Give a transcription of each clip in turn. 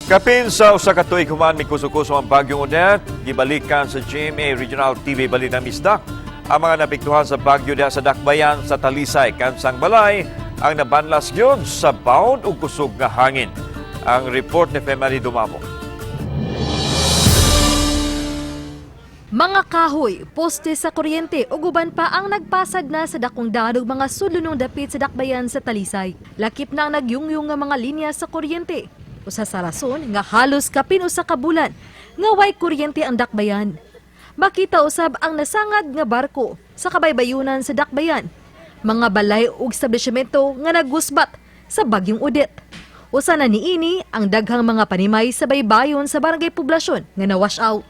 Kapin sa 1 ka tuig human mikuso-kuso ang Bagyong Odette, gibalikan sa GMA Regional TV Balitang Bisdak ang mga naapektuhan sa bagyo diha sa Dakbayan sa Talisay. Kansang balay ang nabanlas gyud sa bawod ug kusog nga hangin. Ang report ni Femary Dumamo. Mga kahoy, poste sa kuryente ug uban pa ang nagpasad na sa dakong daan ug mga sudlonong dapit sa Dakbayan sa Talisay. Lakip na ang nagyungyong nga mga linya sa kuryente. Usa sa rason nga halos kapin 1 ka bulan nga way kuryente ang Dakbayan. Makita usab ang nasangad nga barko sa kabaybayunan sa Dakbayan. Mga balay ug establishmento nga nagusbat sa Bagyong Odette. Usa na niini ang daghang mga panimay sa baybayon sa Barangay Poblasyon nga na-wash out.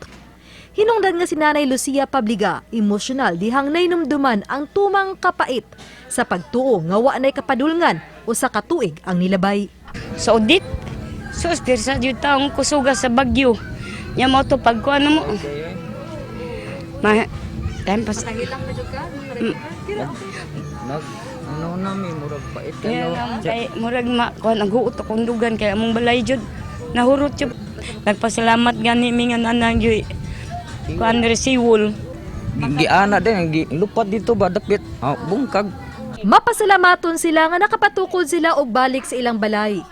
Hinungdan nga si Nanay Lucia Pabliga, emosyonal dihang nainumduman ang tumang kapait sa pagtuo nga wa nay kapadulngan 1 ka tuig ang nilabay. Sa Odette. Sus, pirsa jud taong kusuga sa bagyo. Nya mo to pag kuan mo. Ma time pas. Nag ano na mi, murag pait Kaya ano. lang kay murag ma kuan ang huot akong dugan kay among balay jud. Nahurot jud. Nagpasalamat gani mi nga nanang jud. Kuan resiwol. Giana din gi lupat dito ba dapit. Ah, bungkag. Mapasalamaton sila nga nakapatukod sila og balik sa ilang balay.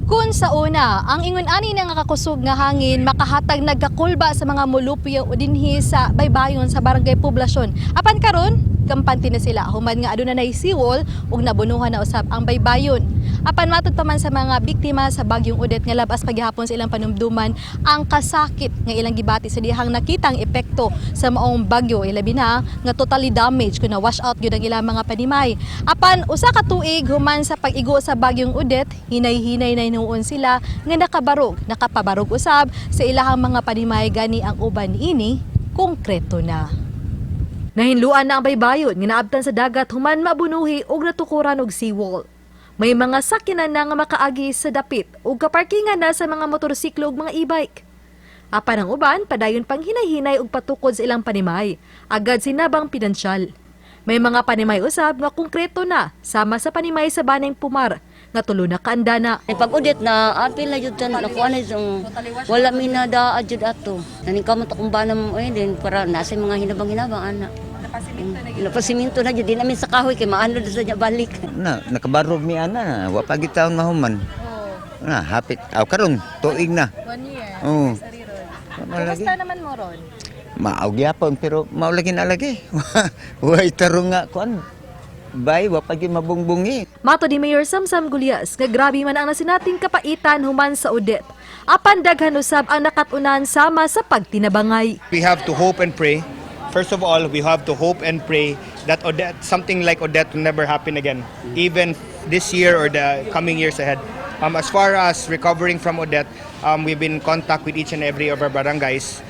Kung sa una, ang ingon ani nga kakusog nga hangin makahatag nagkakulba sa mga mulupyo o dinhi sa baybayon sa Barangay Poblasyon. Apan karon, kampante na sila human nga aduna nay seawall ug nabunuhan na usab ang baybayon. Apan matud pa man sa mga biktima sa Bagyong Odette nga labas paghihapon sa ilang panumduman ang kasakit nga ilang gibati sa dihang nakitang epekto sa maong bagyo, ilabi na nga totally damage kun na wash out gyud ang ilang mga panimay. Apan 1 ka tuig human sa pag-igo sa Bagyong Odette, hinay-hinay na hinuon sila nga nakabarog, nakapabarog usab sa ilahang mga panimay, gani ang uban ini konkreto na. Nahinluan na ang baybayon nga naabtan sa dagat human mabunuhi og natukuran og seawall. May mga sakyanan na nga makaagi sa dapit ug kaparkingan na sa mga motorsiklo ug mga e-bike. Apan ang uban padayon pang hinay-hinay og patukod sa ilang panimay, agad sinabang pinansyal. May mga panimay usab nga konkreto na, sama sa panimay sa Baneng Pumar nga tulo na kaandana. Ay, pag Odette na apil na jud tan nakuha na jud, wala mi na daad jud ato. Naning kamot akong bana mo eh din para nasa mga hinabang-hinabang ana. Napasiminto na jud di namin sa kahoy kay maano sa niya balik. Na nakabarog mi ana, wa pa gid taon mahuman. Na hapit aw karon tuig na. One year. Oo. Kumusta naman mo ron? Mao gyapon, pero mao lagi na lagi. Way tarong nga kuan. Bay, wa pa gyud mabungbungi. Mato ni Mayor Samsam Gulyas nga grabe man ang nasinating kapaitan human sa Odette. Apan daghan usab ang nakatunan sama sa pagtinabangay. We have to hope and pray. First of all, we have to hope and pray that Odette, something like Odette will never happen again, even this year or the coming years ahead. As far as recovering from Odette, we've been in contact with each and every of our barangays.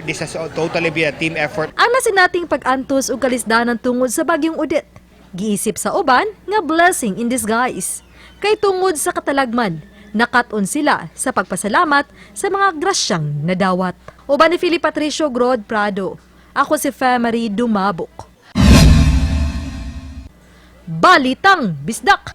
This has totally be a team effort. Ang nasinating pag-antos ug kalisdanan tungod sa Bagyong Odette, giisip sa uban nga blessing in disguise. Kay tungod sa katalagman, nakat-on sila sa pagpasalamat sa mga grasyang nadawat. Uban ni Philip Patricio Grod Prado. Ako si Femery Dumabok. Balitang Bisdak!